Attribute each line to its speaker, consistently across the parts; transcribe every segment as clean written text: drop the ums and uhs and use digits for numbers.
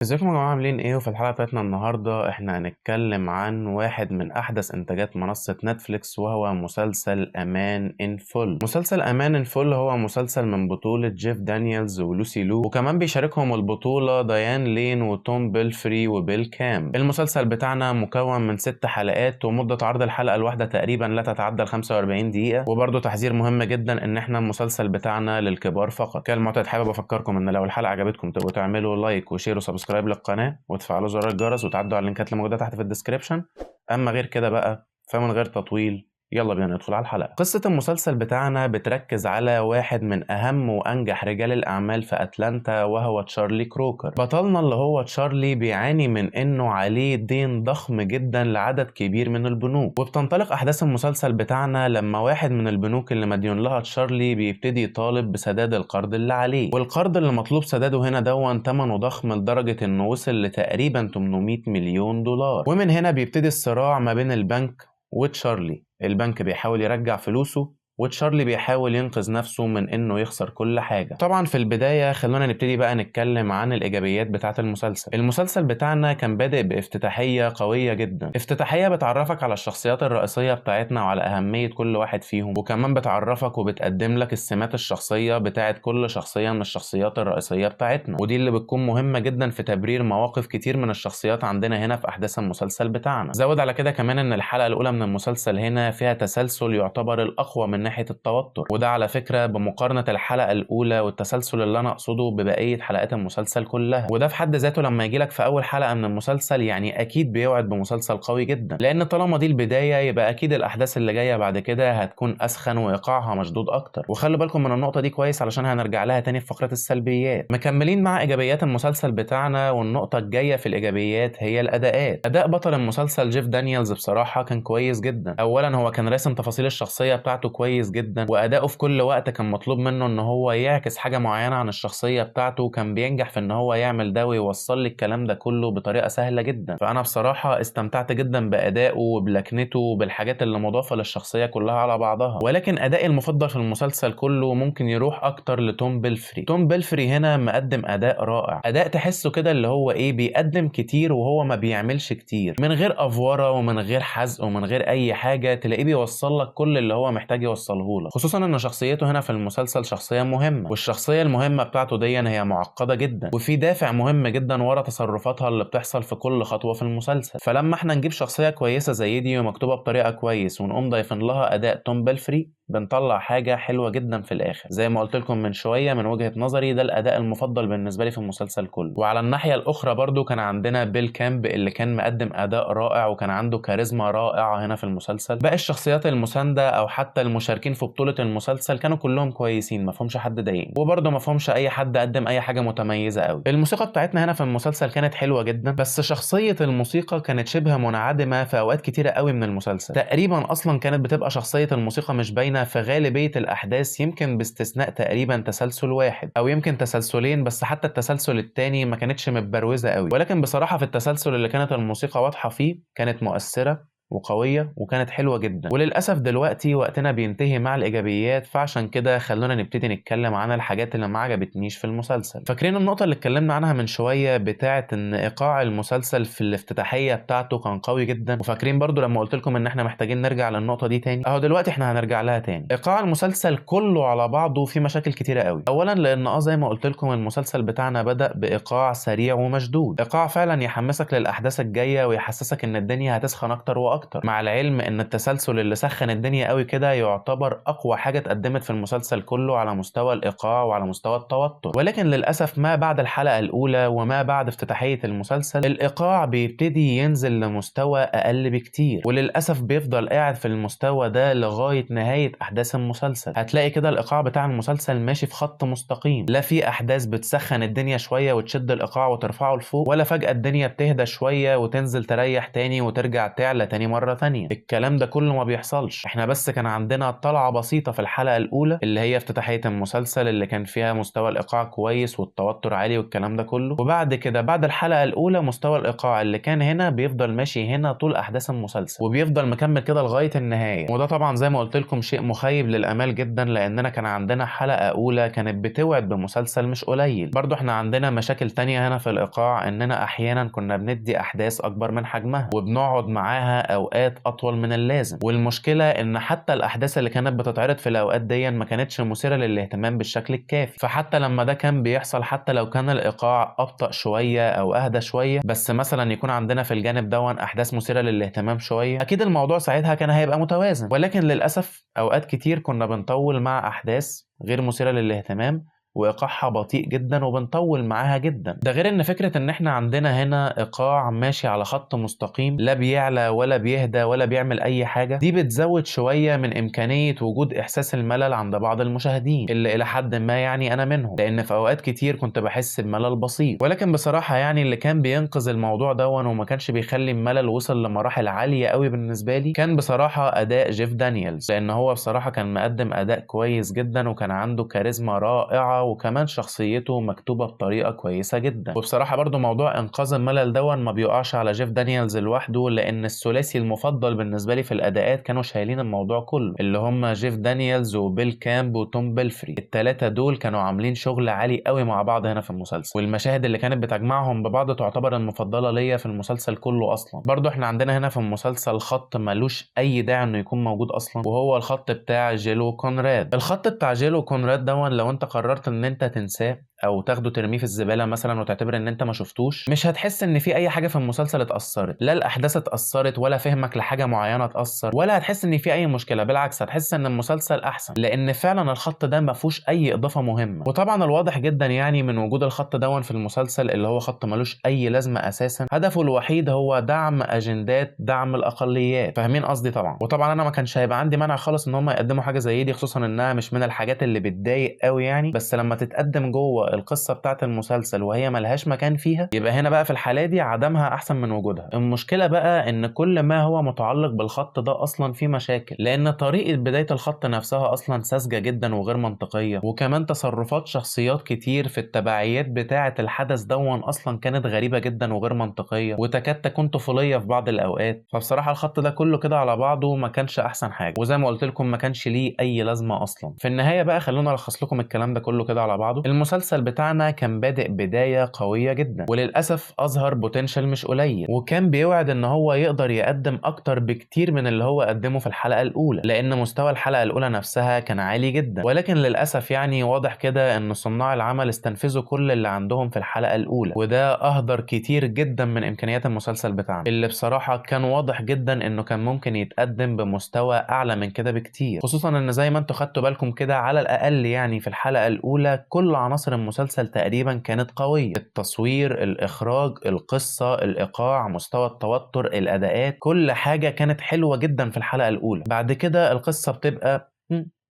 Speaker 1: ازيكم يا جماعة، عاملين ايه؟ وفي الحلقة بتاعتنا النهاردة احنا هنتكلم عن واحد من احدث انتاجات منصة نتفليكس، وهو مسلسل A Man in Full. مسلسل A Man in Full هو مسلسل من بطولة جيف دانييلز ولوسي لو، وكمان بيشاركهم البطولة ديان لين وتوم بيلفري وبيل كام. المسلسل بتاعنا مكون من 6 حلقات، ومدة عرض الحلقة الواحدة تقريبا لا تتعدى ال 45 دقيقة. وبرضه تحذير مهم جدا ان احنا المسلسل بتاعنا للكبار فقط. كالمعتاد حابب افكركم ان لو الحلقة عجبتكم تبقوا تعملوا like و share و subscribe للقناة وتفعلوا زر الجرس وتعدوا على اللينكات اللي موجودة تحت في ال description. أما غير كده بقى فمن غير تطويل يلا بينا ندخل على الحلقة. قصة المسلسل بتاعنا بتركز على واحد من أهم وأنجح رجال الأعمال في أتلانتا، وهو تشارلي كروكر. بطلنا اللي هو تشارلي بيعاني من إنه عليه دين ضخم جدا لعدد كبير من البنوك، وبتنطلق أحداث المسلسل بتاعنا لما واحد من البنوك اللي مديون لها تشارلي بيبتدي يطالب بسداد القرض اللي عليه، والقرض اللي مطلوب سداده هنا دون تمنه ضخم لدرجة إنه وصل لتقريبا 800 مليون دولار. ومن هنا بيبتدي الصراع ما بين البنك وتشارلي. البنك بيحاول يرجع فلوسه، وتشارلي بيحاول ينقذ نفسه من انه يخسر كل حاجة. طبعا في البداية خلونا نبتدي بقى نتكلم عن الايجابيات بتاعة المسلسل. المسلسل بتاعنا كان بادئ بافتتاحية قوية جدا، افتتاحية بتعرفك على الشخصيات الرئيسية بتاعتنا وعلى اهمية كل واحد فيهم، وكمان بتعرفك وبتقدم لك السمات الشخصية بتاعة كل شخصية من الشخصيات الرئيسية بتاعتنا، ودي اللي بتكون مهمة جدا في تبرير مواقف كتير من الشخصيات عندنا هنا في احداث المسلسل بتاعنا. زود على كده كمان ان الحلقة الاولى من المسلسل هنا فيها تسلسل يعتبر الاقوى من ناحية التوتر، وده على فكرة بمقارنة الحلقة الأولى والتسلسل اللي أنا أقصده ببقية حلقات المسلسل كلها. وده في حد ذاته لما يجيلك في أول حلقة من المسلسل يعني أكيد بيوعد بمسلسل قوي جدا، لأن طالما دي البداية يبقى أكيد الأحداث اللي جاية بعد كده هتكون أسخن وإيقاعها مشدود أكتر. وخلوا بالكم من النقطة دي كويس علشان هنرجع لها تاني في فقرة السلبيات. مكملين مع إيجابيات المسلسل بتاعنا، والنقطة الجاية في الإيجابيات هي الأداءات. أداء بطل المسلسل جيف دانييلز بصراحة كان كويس جدا. أولا هو كان راسم تفاصيل الشخصية بتاعته كويس جدا، واداؤه في كل وقت كان مطلوب منه ان هو يعكس حاجة معينة عن الشخصية بتاعته، وكان بينجح في ان هو يعمل ده ويوصل لي الكلام ده كله بطريقة سهلة جدا. فانا بصراحة استمتعت جدا بادائه وبلكنته وبالحاجات اللي مضافة للشخصية كلها على بعضها. ولكن ادائي المفضل في المسلسل كله ممكن يروح اكتر لتوم بيلفري. توم بيلفري هنا مقدم اداء رائع، اداء تحسه كده اللي هو ايه، بيقدم كتير وهو ما بيعملش كتير، من غير افوره ومن غير حزق ومن غير اي حاجة، تلاقيه بيوصل لك كل اللي هو محتاج يوصله لك. خصوصا ان شخصيته هنا في المسلسل شخصية مهمة، والشخصية المهمة بتاعته دي هي معقدة جدا، وفي دافع مهم جدا ورا تصرفاتها اللي بتحصل في كل خطوة في المسلسل. فلما احنا نجيب شخصية كويسة زي دي ومكتوبه بطريقة كويس ونقوم ضايفين لها اداء توم بيلفري، بنطلع حاجة حلوة جدا في الاخر. زي ما قلت لكم من شوية، من وجهه نظري ده الاداء المفضل بالنسبة لي في المسلسل كله. وعلى الناحية الاخرى برضو كان عندنا بيل كامب اللي كان مقدم اداء رائع وكان عنده كاريزما رائعة هنا في المسلسل. باقي الشخصيات المساندة او حتى المشاركين في بطوله المسلسل كانوا كلهم كويسين، ما فهمش حد ضايقني، وبرضه ما فهمش اي حد قدم اي حاجة متميزة قوي. الموسيقى بتاعتنا هنا في المسلسل كانت حلوة جدا، بس شخصية الموسيقى كانت شبه منعدمة في اوقات كتيرة قوي من المسلسل. تقريبا اصلا كانت بتبقى شخصية الموسيقى مش باينة في غالبية الاحداث، يمكن باستثناء تقريبا تسلسل واحد او يمكن تسلسلين، بس حتى التسلسل الثاني ما كانتش متبروزه قوي. ولكن بصراحة في التسلسل اللي كانت الموسيقى واضحة فيه كانت مؤثرة وقوية وكانت حلوة جدا. وللأسف دلوقتي وقتنا بينتهي مع الإيجابيات، فعشان كده خلونا نبتدي نتكلم عن الحاجات اللي ما عجبتنيش في المسلسل. فاكرين النقطة اللي اتكلمنا عنها من شوية بتاعة إن إيقاع المسلسل في الافتتاحية بتاعته كان قوي جدا، وفاكرين برضو لما قلت لكم إن احنا محتاجين نرجع للنقطة دي تاني؟ أهو دلوقتي احنا هنرجع لها تاني. إيقاع المسلسل كله على بعضه فيه مشاكل كتيرة قوي. أولا لأن زي ما قلت لكم المسلسل بتاعنا بدأ بإيقاع سريع ومشدود، إيقاع فعلا يحمسك للأحداث الجاية ويحسسك إن الدنيا هتسخن أكتر وأكتر، مع العلم ان التسلسل اللي سخن الدنيا قوي كده يعتبر اقوى حاجة اتقدمت في المسلسل كله على مستوى الايقاع وعلى مستوى التوتر. ولكن للاسف ما بعد الحلقة الاولى وما بعد افتتاحيه المسلسل الايقاع بيبتدي ينزل لمستوى اقل بكتير، وللاسف بيفضل قاعد في المستوى ده لغاية نهاية احداث المسلسل. هتلاقي كده الايقاع بتاع المسلسل ماشي في خط مستقيم، لا في احداث بتسخن الدنيا شوية وتشد الايقاع وترفعه لفوق، ولا فجاة الدنيا بتهدى شوية وتنزل تريح تاني وترجع تعلى تاني مرة تانية. الكلام ده كله ما بيحصلش. احنا بس كان عندنا طلعة بسيطة في الحلقة الأولى اللي هي افتتاحية المسلسل اللي كان فيها مستوى الإيقاع كويس والتوتر عالي والكلام ده كله، وبعد كده بعد الحلقة الأولى مستوى الإيقاع اللي كان هنا بيفضل ماشي هنا طول أحداث المسلسل وبيفضل مكمل كده لغاية النهاية. وده طبعا زي ما قلت لكم شيء مخيب للآمال جدا، لأننا كان عندنا حلقة أولى كانت بتوعد بمسلسل مش قليل. برضو احنا عندنا مشاكل تانية هنا في الإيقاع، إننا أحيانا كنا بندي أحداث أكبر من حجمها وبنقعد معاها أوقات أطول من اللازم، والمشكلة إن حتى الأحداث اللي كانت بتتعرض في الأوقات دي ما كانتش مثيرة للاهتمام بالشكل الكافي. فحتى لما ده كان بيحصل، حتى لو كان الإيقاع أبطأ شوية أو أهدى شوية، بس مثلا يكون عندنا في الجانب دون أحداث مثيرة للاهتمام شوية، أكيد الموضوع ساعتها كان هيبقى متوازن. ولكن للأسف أوقات كتير كنا بنطول مع أحداث غير مثيرة للاهتمام وإيقاعها بطيء جدا وبنطول معاها جدا. ده غير ان فكرة ان احنا عندنا هنا إيقاع ماشي على خط مستقيم، لا بيعلى ولا بيهدى ولا بيعمل اي حاجة، دي بتزود شوية من امكانية وجود احساس الملل عند بعض المشاهدين اللي الى حد ما يعني انا منهم، لان في اوقات كتير كنت بحس بملل بسيط. ولكن بصراحة يعني اللي كان بينقذ الموضوع دون وما كانش بيخلي الملل وصل لمراحل عالية قوي بالنسبة لي كان بصراحة اداء جيف دانييلز، لان هو بصراحة كان مقدم اداء كويس جدا وكان عنده كاريزما رائعة، وكمان شخصيته مكتوبة بطريقة كويسة جدا. وبصراحة برضو موضوع انقاذ الملل دون ما بيقعش على جيف دانييلز لوحده، لان الثلاثي المفضل بالنسبة لي في الاداءات كانوا شايلين الموضوع كله، اللي هم جيف دانييلز وبيل كامب وتوم بلفري. الثلاثة دول كانوا عاملين شغل عالي قوي مع بعض هنا في المسلسل، والمشاهد اللي كانت بتجمعهم ببعض تعتبر المفضلة ليا في المسلسل كله اصلا. برضو احنا عندنا هنا في المسلسل خط ملوش اي داعي انه يكون موجود اصلا، وهو الخط بتاع جيل وكونراد. الخط بتاع جيل وكونراد دون لو انت قررت ان انت تنساه او تاخده ترميه في الزبالة مثلا وتعتبر ان انت ما شفتوش، مش هتحس ان في اي حاجة في المسلسل اتاثرت، لا الاحداث اتاثرت ولا فهمك لحاجة معينة اتاثر، ولا هتحس ان في اي مشكلة، بالعكس هتحس ان المسلسل احسن، لان فعلا الخط ده ما فيهوش اي اضافه مهمة. وطبعا الواضح جدا يعني من وجود الخط دون في المسلسل اللي هو خط ملوش اي لازمه اساسا، هدفه الوحيد هو دعم اجندات دعم الاقليات، فاهمين قصدي طبعا. وطبعا انا ما كانش هيبقى عندي مانع خالص ان هم يقدموا حاجة زي دي، خصوصا انها مش من الحاجات اللي بتضايق قوي يعني، بس لما تتقدم جوه القصة بتاعت المسلسل وهي ملهاش مكان فيها، يبقى هنا بقى في الحالة دي عدمها أحسن من وجودها. المشكلة بقى إن كل ما هو متعلق بالخط ده أصلا فيه مشاكل، لأن طريقة بداية الخط نفسها أصلا ساذجة جدا وغير منطقية، وكمان تصرفات شخصيات كتير في التبعيات بتاعة الحدث دون أصلا كانت غريبة جدا وغير منطقية، وتكاد تكون طفولية في بعض الأوقات. فبصراحة الخط ده كله كده على بعضه ما كانش أحسن حاجة، وزي ما قلت لكم ما كانش ليه أي لازمة أصلا. في النهاية بقى خلونا ألخص لكم الكلام ده كله كده على بعضه. المسلسل بتاعنا كان بادئ بداية قوية جدا، وللأسف أظهر potential مش قليل، وكان بيوعد إن هو يقدر يقدم أكتر بكتير من اللي هو قدمه في الحلقة الأولى، لأن مستوى الحلقة الأولى نفسها كان عالي جدا. ولكن للأسف يعني واضح كده إن صناع العمل استنفذوا كل اللي عندهم في الحلقة الأولى، وده أهدر كتير جدا من إمكانيات المسلسل بتاعنا، اللي بصراحة كان واضح جدا إنه كان ممكن يتقدم بمستوى أعلى من كده بكتير، خصوصا إن زي ما انتوا خدتوا بالكم كده على الأقل يعني في الحلقة الأولى كل عناصر المسلسل تقريبا كانت قوية، التصوير، الإخراج، القصة، الإيقاع، مستوى التوتر، الأداءات، كل حاجة كانت حلوة جدا في الحلقة الأولى. بعد كده القصة بتبقى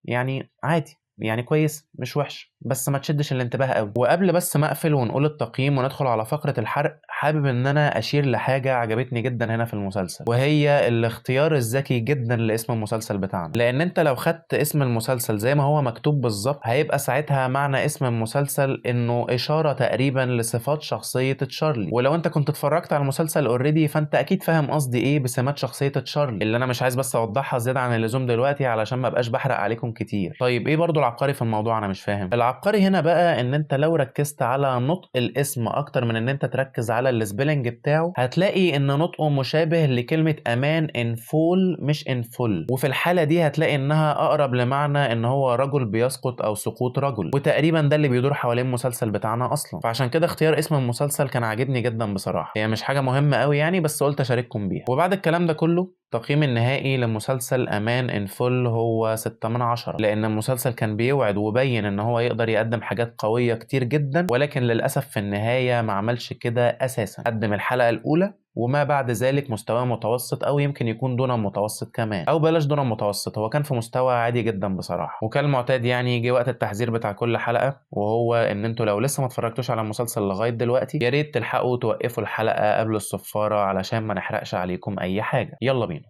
Speaker 1: يعني عادي، يعني كويس مش وحش، بس ما تشدش الانتباه قوي. وقبل بس ما اقفل ونقول التقييم وندخل على فقرة الحرق، حابب ان انا اشير لحاجة عجبتني جدا هنا في المسلسل، وهي الاختيار الذكي جدا لاسم المسلسل بتاعنا. لان انت لو خدت اسم المسلسل زي ما هو مكتوب بالظبط، هيبقى ساعتها معنى اسم المسلسل انه اشارة تقريبا لصفات شخصية تشارلي. ولو انت كنت اتفرجت على المسلسل already فانت اكيد فاهم قصدي ايه بسمات شخصية تشارلي، اللي انا مش عايز بس اوضحها زيادة عن اللزوم دلوقتي علشان ما ابقاش بحرق عليكم كتير. طيب ايه برضو العبقري في الموضوع؟ انا مش فاهم. العبقري هنا بقى ان انت لو ركزت على نطق الاسم اكتر من ان انت تركز على ال spelling بتاعه، هتلاقي ان نطقه مشابه لكلمة a man in fall مش in full، وفي الحالة دي هتلاقي انها اقرب لمعنى ان هو رجل بيسقط او سقوط رجل، وتقريبا ده اللي بيدور حوالين المسلسل بتاعنا اصلا. فعشان كده اختيار اسم المسلسل كان عاجبني جدا بصراحة، هي مش حاجة مهمة قوي يعني، بس قلت اشارككم بيها. وبعد الكلام ده كله، تقييم النهائي لمسلسل A Man in Full هو 6/10، لأن المسلسل كان بيوعد وبين إن هو يقدر يقدم حاجات قوية كتير جدا، ولكن للأسف في النهاية ما عملش كده أساسا. قدم الحلقة الأولى وما بعد ذلك مستواه متوسط او يمكن يكون دون متوسط كمان، او بلاش دون متوسط، هو كان في مستوى عادي جدا بصراحة. وكالمعتاد يعني جه وقت التحذير بتاع كل حلقة، وهو ان انتوا لو لسه ما اتفرجتوش على المسلسل لغاية دلوقتي يا ريت تلحقوا توقفوا الحلقة قبل الصفاره علشان ما نحرقش عليكم اي حاجة. يلا بينا.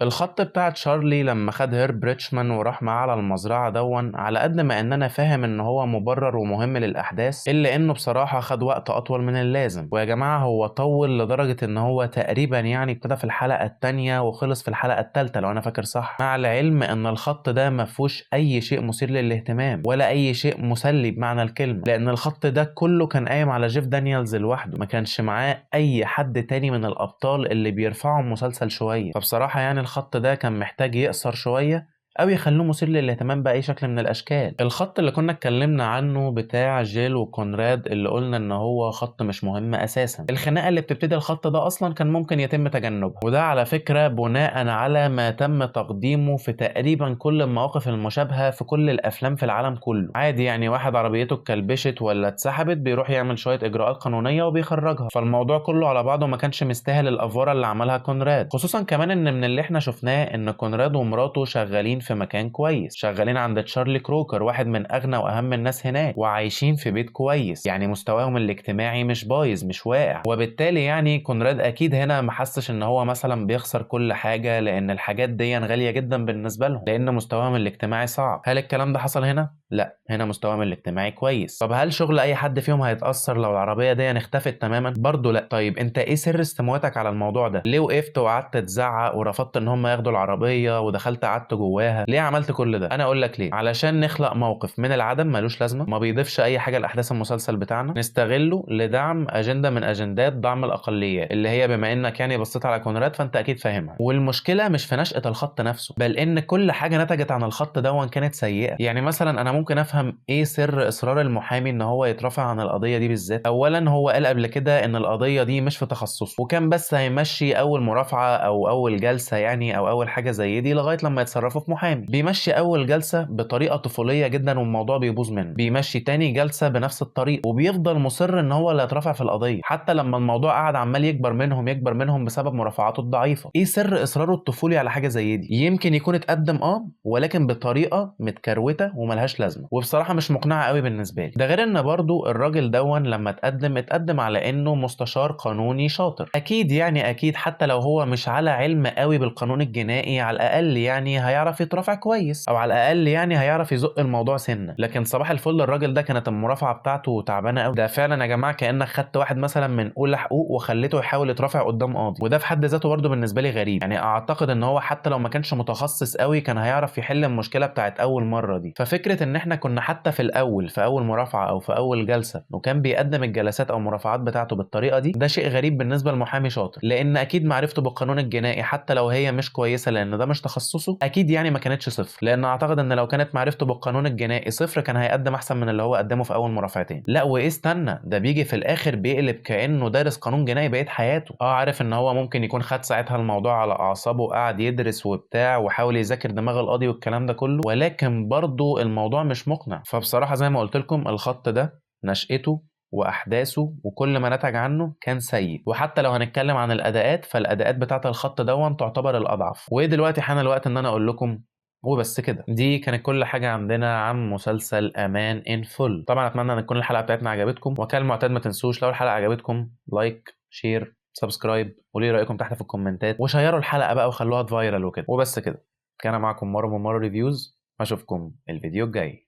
Speaker 1: الخط بتاع تشارلي لما خد هيرب ريتشمان وراح معاه على المزرعة دون، على قد ما ان انا فاهم ان هو مبرر ومهم للاحداث، الا انه بصراحة خد وقت اطول من اللازم. ويا جماعة هو طول لدرجة ان هو تقريبا يعني ابتدى في الحلقة الثانية وخلص في الحلقة الثالثة لو انا فاكر صح، مع العلم ان الخط ده ما فيهوش اي شيء مثير للاهتمام ولا اي شيء مسلي بمعنى الكلمة، لان الخط ده كله كان قايم على جيف دانيالز لوحده، ما كانش معاه اي حد تاني من الابطال اللي بيرفعوا المسلسل شوية. فبصراحة يعني الخط ده كان محتاج يقصر شوية او يخلوه مثير للاهتمام باي شكل من الاشكال. الخط اللي كنا اتكلمنا عنه بتاع جيل وكونراد اللي قلنا ان هو خط مش مهم اساسا، الخناقة اللي بتبتدي الخط ده اصلا كان ممكن يتم تجنبها، وده على فكرة بناء على ما تم تقديمه في تقريبا كل المواقف المشابهة في كل الافلام في العالم كله. عادي يعني واحد عربيته اتكلبشت ولا اتسحبت بيروح يعمل شوية اجراءات قانونية وبيخرجها، فالموضوع كله على بعضه ما كانش مستاهل الافوره اللي عملها كونراد، خصوصا كمان ان من اللي احنا شفناه ان كونراد ومراته شغالين في مكان كويس، شغالين عند تشارلي كروكر واحد من اغنى واهم الناس هناك، وعايشين في بيت كويس، يعني مستواهم الاجتماعي مش بايظ مش واقع. وبالتالي يعني كونراد اكيد هنا ما حسش ان هو مثلا بيخسر كل حاجة، لان الحاجات دي غالية جدا بالنسبة لهم لان مستواهم الاجتماعي صعب. هل الكلام ده حصل هنا؟ لا، هنا مستواهم الاجتماعي كويس. طب هل شغل اي حد فيهم هيتاثر لو العربية دي اختفت تماما؟ برضه لا. طيب انت ايه سر استمواتك على الموضوع ده؟ ليه وقفت وقعدت تزعق ورفضت ان هم ياخدوا العربية ودخلت قعدت جواها؟ ليه عملت كل ده؟ انا اقول لك ليه. علشان نخلق موقف من العدم ملوش لازمه، ما بيضيفش اي حاجة لاحداث المسلسل بتاعنا، نستغله لدعم اجندة من اجندات دعم الاقليات، اللي هي بما انك يعني بصيت على كونراد فانت اكيد فاهمها. والمشكلة مش في نشأة الخط نفسه، بل ان كل حاجة نتجت عن الخط ده كانت سيئه. يعني مثلا انا ممكن افهم ايه سر اصرار المحامي ان هو يترافع عن القضية دي بالذات. اولا هو قال قبل كده ان القضية دي مش في تخصصه، وكان بس هيمشي اول مرافعه او اول جلسه يعني او اول حاجة زي دي لغاية لما يتصرفوا في محامي. بيمشي اول جلسه بطريقة طفوليه جدا والموضوع بيبوظ منه، بيمشي تاني جلسه بنفس الطريقة، وبيفضل مصر ان هو اللي يترافع في القضية حتى لما الموضوع قعد عمال يكبر منهم يكبر منهم بسبب مرافعاته الضعيفة. ايه سر اصراره الطفولي على حاجة زي دي؟ يمكن يكون اتقدم ولكن بطريقة متكروته وملهاش لازمه، وبصراحة مش مقنعة قوي بالنسبة لي. ده غير ان برضو الراجل دون لما اتقدم على انه مستشار قانوني شاطر، اكيد يعني اكيد حتى لو هو مش على علم قوي بالقانون الجنائي على الاقل يعني هيعرف يترافع كويس، او على الاقل يعني هيعرف يزق الموضوع سنة. لكن صباح الفل الراجل ده كانت المرافعه بتاعته تعبانة قوي. ده فعلا يا جماعة كانك خدت واحد مثلا من اولى حقوق وخليته يحاول يترافع قدام قاضي، وده في حد ذاته برضو بالنسبة لي غريب. يعني اعتقد ان هو حتى لو ما كانش متخصص قوي كان هيعرف يحل المشكلة بتاعت اول مرة دي. ففكره ان احنا كنا حتى في الاول في اول مرافعه او في اول جلسه وكان بيقدم الجلسات او المرافعات بتاعته بالطريقة دي، ده شيء غريب بالنسبة لمحامي شاطر، لان اكيد معرفته بالقانون الجنائي حتى لو هي مش كويسة لان ده مش تخصصه اكيد يعني ما كانتش صفر، لان اعتقد ان لو كانت معرفته بالقانون الجنائي صفر كان هيقدم احسن من اللي هو قدمه في اول مرافعتين. لا وايه استنى، ده بيجي في الاخر بيقلب كانه دارس قانون جنائي بقية حياته. عارف ان هو ممكن يكون خد ساعتها الموضوع على اعصابه وقعد يدرس وبتاع وحاول يذاكر دماغ القاضي والكلام ده كله، ولكن برضه الموضوع مش مقنع. فبصراحة زي ما قلت لكم الخط ده نشأته واحداثه وكل ما نتج عنه كان سيء. وحتى لو هنتكلم عن الاداءات فالاداءات بتاعه الخط دون تعتبر الاضعف. ودلوقتي حان الوقت ان انا اقول لكم وبس كده، دي كانت كل حاجة عندنا عن مسلسل A Man in Full. طبعا اتمنى ان تكون الحلقة بتاعتنا عجبتكم، وكالمعتاد ما تنسوش لو الحلقة عجبتكم like share subscribe، قولوا لي رايكم تحت في الكومنتات، وشيروا الحلقة بقى وخلوها viral وكده. وبس كده، كان معكم مارو من مارو ريفيوز، اشوفكم الفيديو الجاي،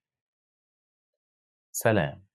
Speaker 1: سلام.